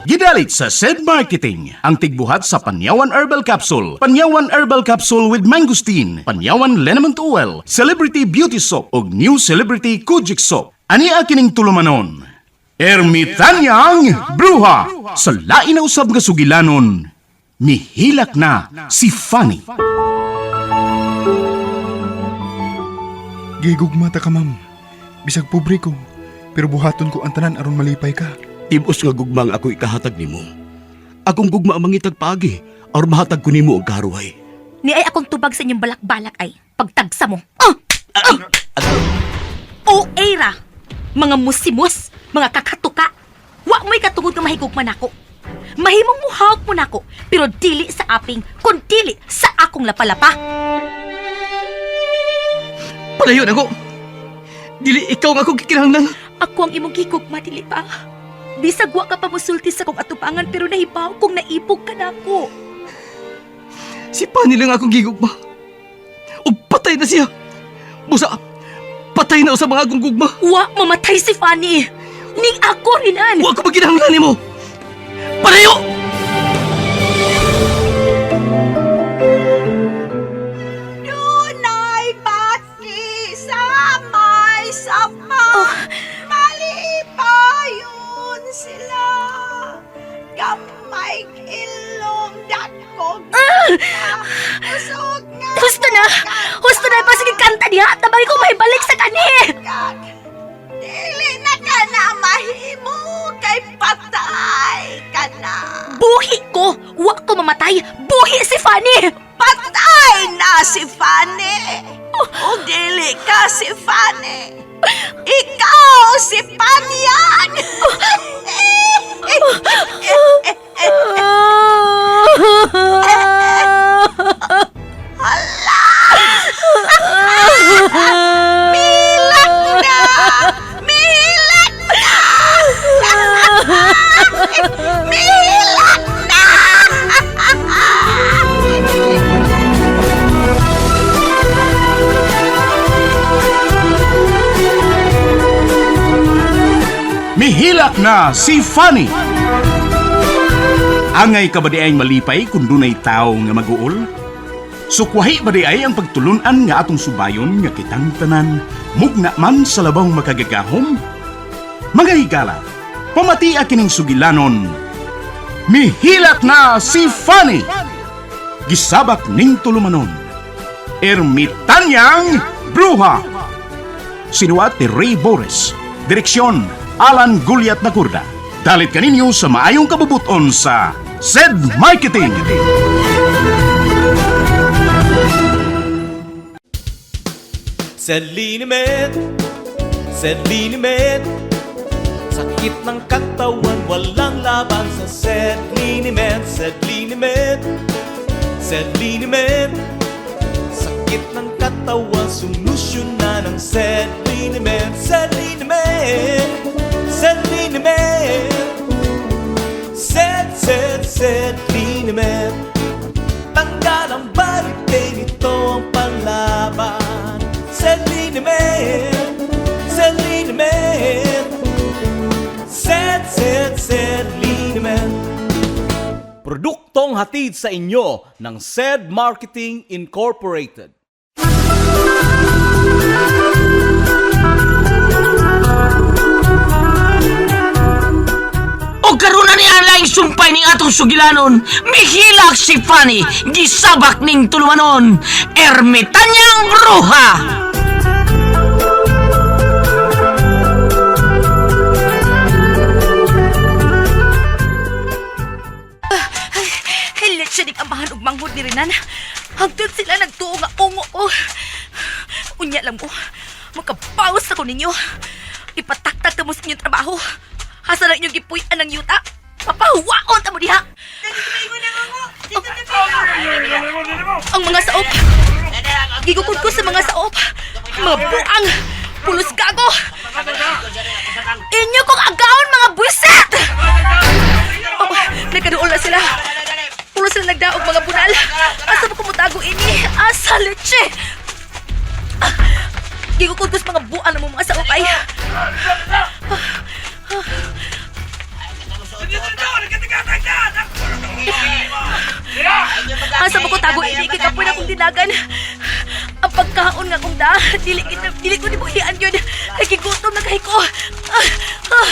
Gidalit sa SED Marketing ang tigbuhat sa Panyawan Herbal Capsule, Panyawan Herbal Capsule with Mangosteen, Panyawan Liniment Oil, Celebrity Beauty Soap ug New Celebrity Kojic Soap. Ani kining tulumanon? Ermitanyang Bruha sa lain na usab nga sugilanon. Mihilak na si Fanny. Gigugma ta ka, ma'am. Bisag pobre ko, pero buhaton ko ang tanan aron malipay ka. Tibos nga gugma ang ako ikahatag nimo. Akong gugma ang mangitag paagi aron mahatag ko nimo ang karuhay. Ni ay akong tubag sa inyong balak-balak ay pagtagsa mo. Ah! Ah! O era, mga musimus, mga kakatuka. Wa mo'y katungod nga mahigugma nako. Mahimong muhawak mo nako, pero dili sa aping, kun dili sa akong lapalapa. Palayo na ko. Dili ikaw nga akong gikinahanglan. Ako ang imong gigugma, dili ba? Bisag wa ka pa musulti sa kong atubangan pero nahibaw kung naibog ka nako. Si Pani lang akong gigugma. Ug patay na siya. Busa, patay na sa mga akong gugma. Wa mamatay si Fanny. Ning ako rinan. Wa ko maginahanglan nimo. Palayo! Dunay bati sa may sapa. Oh. Malipayon sila. Gamay ilong dakog. Usog nga. Husto na! Husto na! Pasige kanta diha! Tabagi ko may balik sa kani! Kag, dili na ka na mahimo kay patay ka na. Buhi ko! Wa ko mamatay! Buhi si Fanny! Patay na si Fanny. O dili ka si Fanny. Ikaw si Panyag. Milak na! Milak na! Milak na! Mihilak na si Fanny. Angay ka ba di ay malipay kung dunay tao nga maguol? Sukwahi ba di ay ang pagtulunan nga atong subayon nga kitang tanan, mugna man sa labang makagagahom? Mga higala, pamatia kining sugilanon. Mihilak na si Fanny! Gisabak ning tulumanon. Ermitanyang Bruha! Sinuat ni Ray Boris. Direksyon, Alan Guliat Nakurda. Dalit kaninyo sa maayong kabubuton sa SED Marketing. Selinimet, Selinimet. Sakit ng katawan, walang laban sa Selinimet, Selinimet, Selinimet. Sakit ng katawan, solusyon na ng Selinimet, Selinimet, Selinimet. Sed, sed, Selinimet. Tanggal ang baritin, ito ang panlaban. Selinimet, Selinimet. Sed, sed, Selinimet. Produktong hatid sa inyo ng SED Marketing Incorporated. O karon na ni ang sumpay ning atong sugilanon, mihilak si Fanny, gisabak ning tulumanon, ermitanyang bruha! Hilit siya ning amahan og manghod ni Renan. Hangtod sila nagtuo nga ungo ko. Unya lang mo. Makabawas ako ninyo. Ipataktak ka mo sa inyong trabaho. Asa na inyong gipuy-an ng yuta? Papahuwaon ta mo diha. Ang mga saop. Gigukod ko sa mga saop. Mga buang. Pulos gago. Inyo kong agaon mga buwisit! Oh, nagkaroon na sila. Pulo sila nagdaog mga bunal. Asa ba kumutago ini? Asa leche? Ah, gigukod ko sa mga buan ng mga saop ay. Asa mo ko tago ini kay kapoy na kong dinagan. Ang pagkaon nga kong da, dili kita dili ko nibuhian yun. Kay gigutom na kay ko. Ah, ah.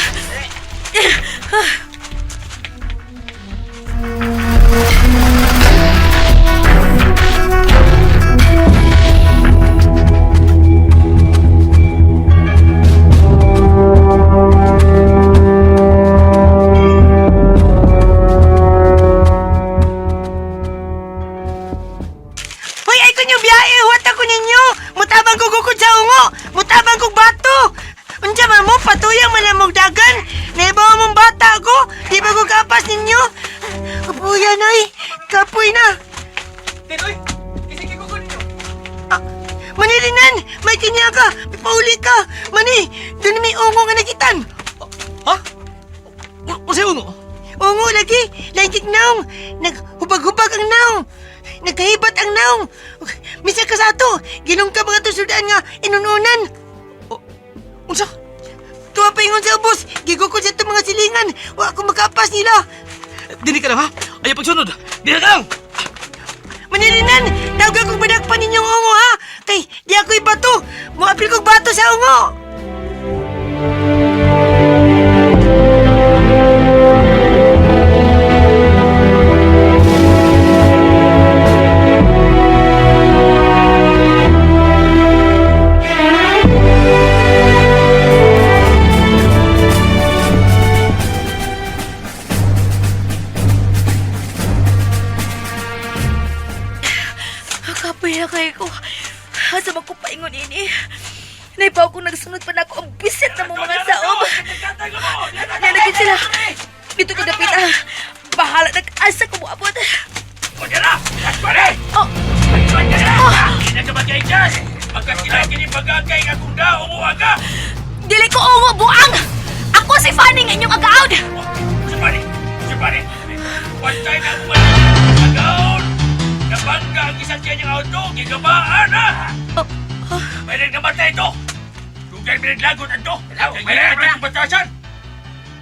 Hoy, ay ko biyahe, huwat ako ninyo. Mutabang ko gukod sa ungo, mutabang kog bato. Unsa man mo, patuyang man ang dagan. Naibaw mong bata ko, di ba ko kapas ninyo? Kapuya na eh, kapoy na. Tinoy, kisig ko ninyo. Ah, Manilinan, may tinya ka, pauli ka. Mani, doon may ungo nga nakitan. Ha? Unsay ungo? Ungo lagi, lagi naong. Naghubag-hubag ang naong. Nagkahibat ang naong. Misa ka sa ato, ginong ka mga tusudaan nga inununan. Unsa? Tuwa pa ingon sa ubos, gigukod sa itong mga silingan. Wa ko makapas nila. Dili ka lang ha? Ayaw pagsunod. Dili ka lang. Manilinan, tawag kong badakpan ninyong ungo ha. Kay di ako'y bato. Muapil kong bato sa ungo. Kapoy na kay ko. Asa man ko paingon ini. Naibaw ko nagsunod pa na ako ang bisit na mo mga saob. Nanagin sila. Dito ko dapit ah. Bahala nag-asa ko moabot. Oh. Dili ko ungo buang. Ako si Fanny nga inyong agaod.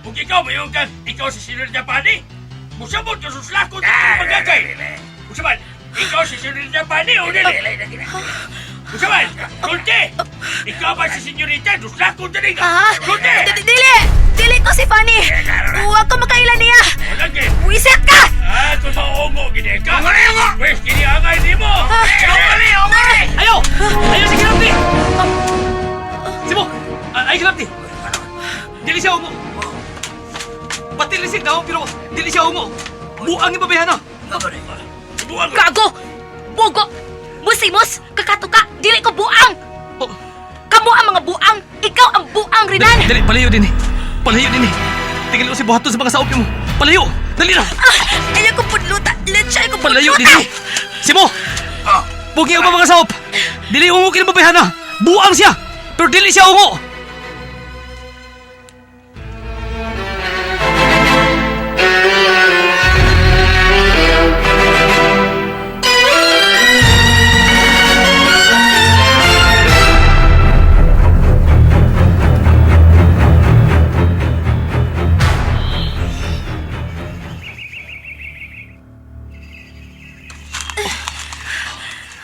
Kung ikaw mayon ka, ikaw si Sir Japani. Musabot ka suslakot sa pagkakay. Usaban, ikaw si Sir Japani o dili? Usaban, Dulce! Ikaw ba si Senyorita? Suslakot din ka. Ah, Dulce! dili! Dili ko si Fanny! Huwag ko makaila niya! Lagi! Wisit ka! Ah, kung maungo, gini ka! Pwes, gini angay ni mo! Ayaw! Ayaw si Kilapti! Simo! Ay Kilapti! Dili siya ungo. Pati lisig daw pero dili siya ungo. Buang ibabayan na. Buang! Gago! Bugo! Musimos! Kakatuka! Dili ko buang! Oh. Kamo ang mga buang! Ikaw ang buang, Rinan! Dali, palayo din eh. Palayo din eh. Tingin ko si buhaton sa mga saop mo. Palayo! Dali na! Ah, ayaw ko punluta! Let's ko Palayo punluta! din eh. Simo! Bugi ang mga saop! Dili ungo kinababayan na. Buang siya! Pero dili siya ungo!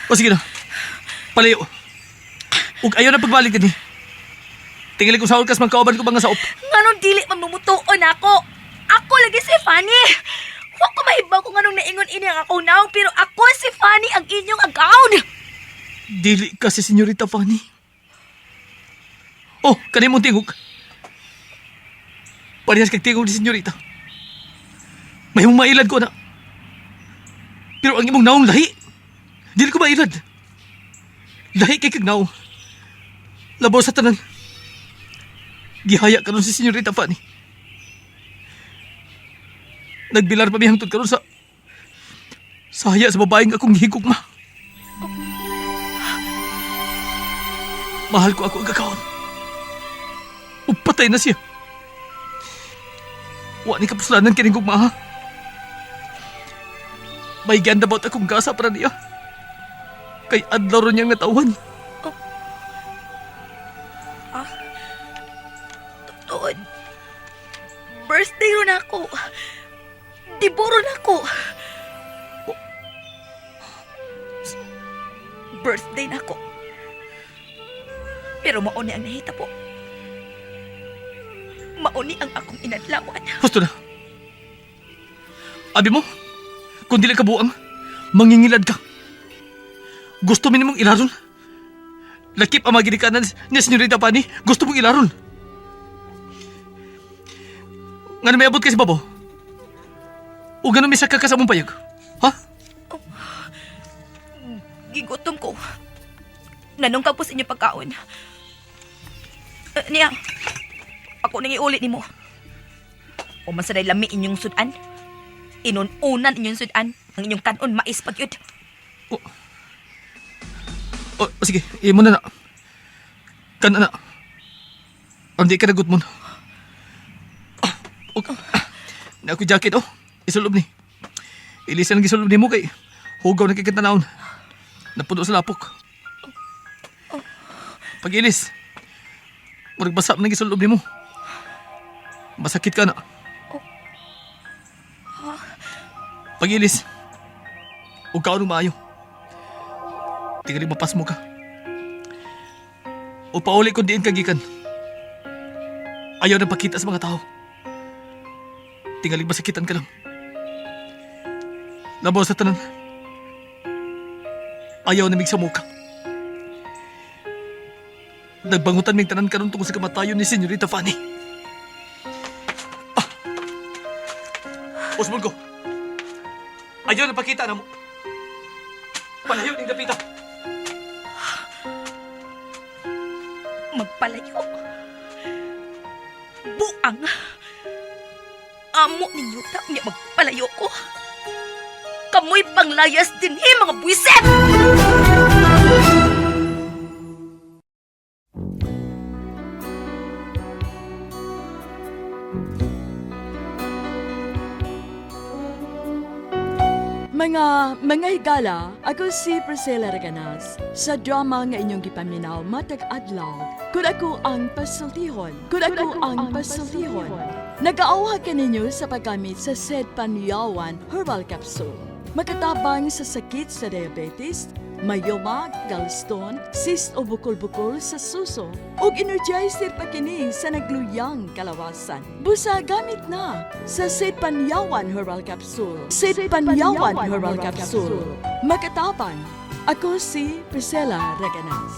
O sige na. Palayo. Ug ayaw na pagbalik din eh. Tingin ko sa kas magkauban ko mga saop. Nganong dili mamumutuon ako? Ako lagi si Fanny! Wa ko mahibaw kung anong naingon ini ang akong naong pero ako si Fanny ang inyong agaon! Dili ka si Senyorita Fanny. Oh, kanimong tingog. Parehas kag tingog ni Senyorita. May mailad ko na. Pero ang imong naong lahi. Dili ko mailad. Lahi kay kag naong. Labaw sa tanan. Gihaya karon si Senyorita Fanny. Nagbilar pa mi hangtod karon sa haya sa babaeng akong gihigugma. Mahal ko ako ang kakaon. Upatay na siya. Wa ni kapuslanan kining gugma ha. May ganda about akong gasa para niya. Kay adlaw ron niyang natawhan. Tuod. Birthday ron ako. Di Tiburo na ko. Birthday na ko. Pero mauni ang nahita po. Mauni ang akong inadlawan. Husto na. Abi mo, kung dili ka buang, mangingilad ka. Gusto mi nimong ilaron. Lakip ang mga ginikanan ni Senyorita Pani, gusto mong ilaron. Nga na may abot kay si Babo? O ganun may saka ka sa mong payag? Ha? Gigutom ko. Nanong ka po sa inyong pagkaon. Niya, ako nang iulit nimo. O man sanay lami inyong sudan. Inununan inyong sudan. Ang inyong kanon mais pag yun. O, o, sige, imo na na. Kana na. Hindi ka nagut mo. Ah, og, na ako jacket, oh. Isulob ni. Ilisan ang isulob ni mo kay hugaw na kay katanawon. Napuno sa lapok. Pag-ilis, murag basa man ang isulob ni mo. Masakit ka na. Pag-ilis, huwag ka anong maayo. Tingali mapas mo ka. O pauli ko diin kagikan. Ayaw na pakita sa mga tao. Tingali masakitan ka lang. Labaw sa tanan. Ayaw na migsa ka. Nagbangutan ming tanan karon tungkol sa kamatayon ni Senyorita Fanny. Ah! Osmond ko. Ayaw na pakita na mo. Palayo ning dapita. Magpalayo. Buang. Amo ninyo ta niya magpalayo ko. Kamoy panglayas din eh, mga buwisit! Mga higala, ako si Priscilla Reganas. Sa drama nga inyong gipaminaw matag adlaw, kun ako ang pasultihon, kun ako ang pasultihon. Nagaawha kaninyo sa paggamit sa said Panyawan Herbal Capsule. Makatabang sa sakit sa diabetes, mayoma, gallstone, cyst o bukol-bukol sa suso, ug energizer pa kini sa nagluyang kalawasan. Busa gamit na sa Said Panyawan Herbal Capsule. Said Panyawan Herbal Capsule. Makatabang. Ako si Priscilla Reganas.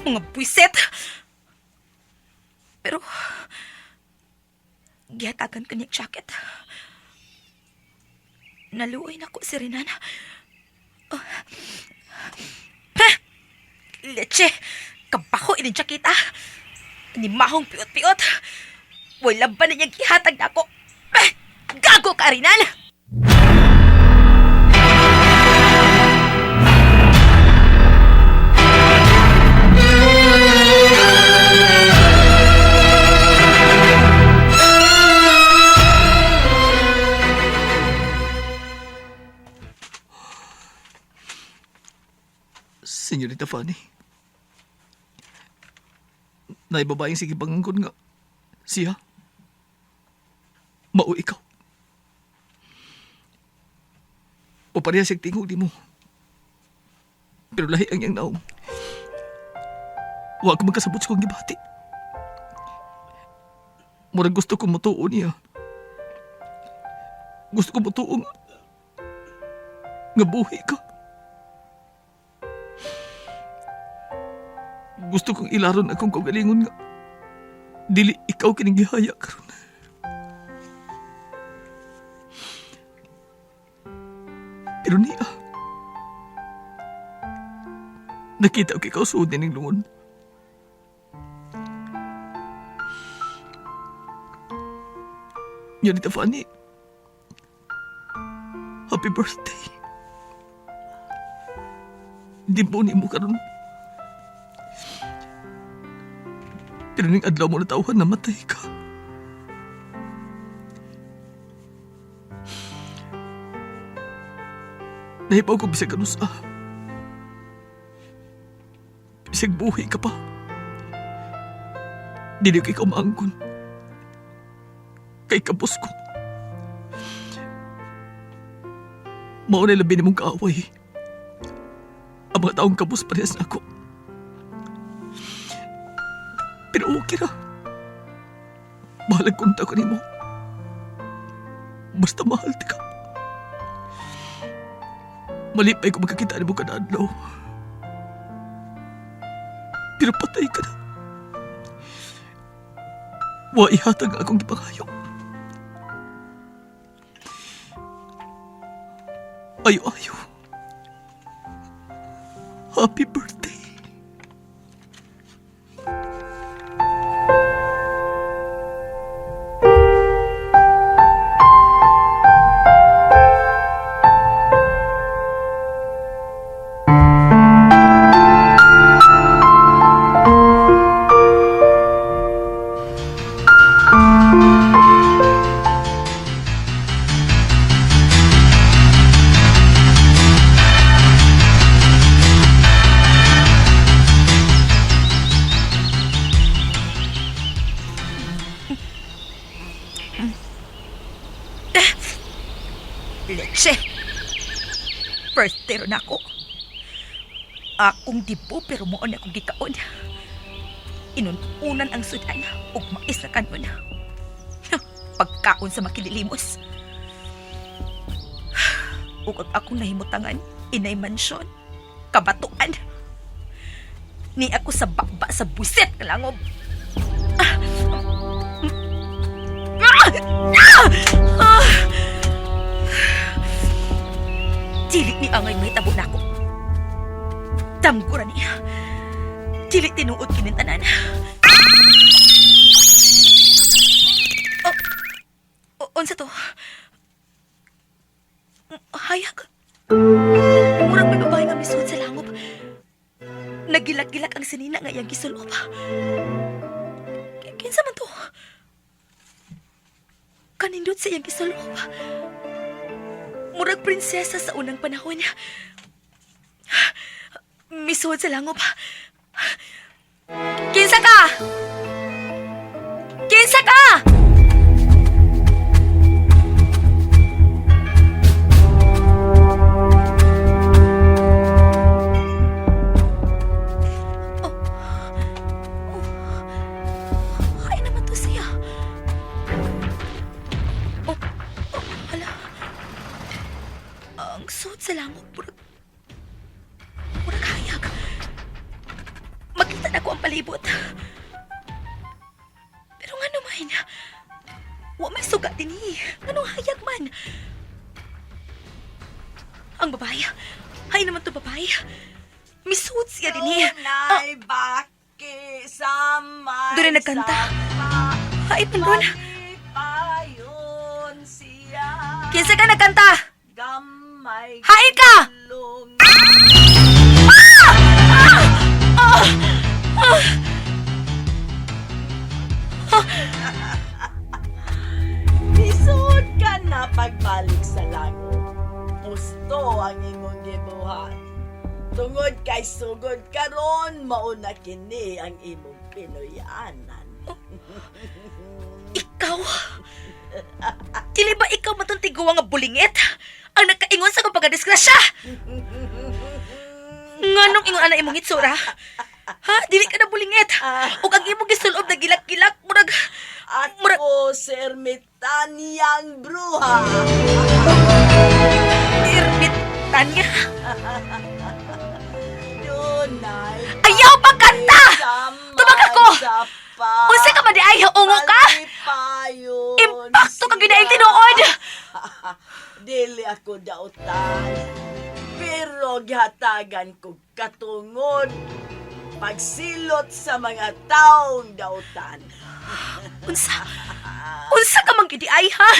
Mga buwisit! Pero, gihatagan ko niyang jacket. Naluoy na ko si Renan. Oh. Ha! Leche! Kabaho ining jacket ah! Ni mahong piot-piot! Wala ba na niyang gihatag na ako? Ah! Gago ka, Renan! Senyorita Fanny. Naibabaeng sige pangangkon nga. Siya. Mao ikaw. O pareha siyang tingog di mo. Pero lahi ang iyang naong. Wa ko magkasabot sa kong gibati. Murag gusto ko mutuo niya. Gusto ko mutuo nga. Nga buhi ka. Gusto kong ilaron akong kaugalingon nga. Dili ikaw kining gihaya karon. Pero niya. Nakita ko ikaw suod ning lungon. Yun Fanny. Happy birthday. Di mo ni mo karon. Pero ning adlaw mo natawhan, namatay ka. Nahibaw ko bisag ano sa... Bisag buhi ka pa. Dili ko ikaw maangkon. Kay kabos ko. Mao na labi nimong kaaway. Ang mga taong kabos parehas na ako. Pero okay ra. Bahalag kunta ko nimo. Basta mahal ti ka. Malipay ko magkakita nimo kada adlaw. Pero patay ka na. Wa ihatag ang akong gipangayo. Ayo, ayo. Happy birthday. Leche! Birthday ron ako. Akong dibo pero moon akong gikaon. Inununan ang sudan ug mais na kanon. Pagkaon sa makililimos. Ug ang akong nahimutangan, inay mansyon, kabatuan. Ni ako sa baba sa buset kalangob. Ah! Ah! Ah! Ah! Dili ni angay mahitabo nako. Damgura niya. Dili tinuod kining tanan. O, unsa to? Hayag. Murag may babae nga misuod sa langob. Nagilak-gilak ang sinina nga iyang gisulob. Kinsa man to? Kanindot sa iyang gisulob. Murag prinsesa sa unang panahon. Misuod sa langob. Kinsa ka? Kinsa ka? Oh. Oh. Ay naman to siya. Oh, oh, hala. Ang suot sa langob, murag... Murag hayag. Makita na ko ang palibot. Pero nga naman, wa may suga din eh. Anong hayag man? Ang babae, hay naman to babae. Misuot siya din eh. Ah, Dunay baki sa may Doon na nagkanta. sapa. Hay man ron. Malipayon siya. Kinsa ka nagkanta? Gamay Hain ka! kulong. Lisod ka na pagbalik sa lango. Pusto ang imong gibuhat. Tungod kay sugod karon mauna kini ang imong Pinoyanan. Ikaw? Dili ba ikaw matong tiguang nga bulingit? Ang nagkaingon sa kong pagkadisgrasya? Nganong ingon ana imong itsura? Ha? Dili ka na bulingit. Ug ang imong gisulob na gilak-gilak murag murag Ako si Ermitanyang Bruha. Ermitanya. Dunay Ayaw pagkanta! sa Tubag ako! may sapa. Unsa ka man di ay ungo ka? Malipayon Impakto ka siya. ginaing tinuod! Dili ako dautan. Pero gihatagan ko katungod pagsilot sa mga taong dautan. Unsa? Unsa ka man gidi ay ha?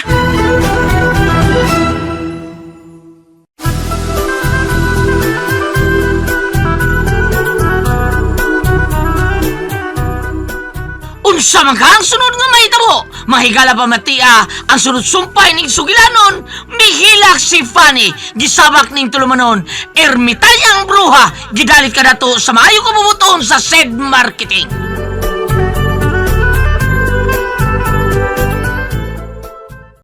Unsa man ka ang sunod nga mahitabo? Mahigala pa matia ang sunod sumpay ning sugilanon, mihilak si Fanny, gisabak ning tulumanon, ermitanyang bruha, gidalit ka nato sa maayo kabubuton sa said marketing.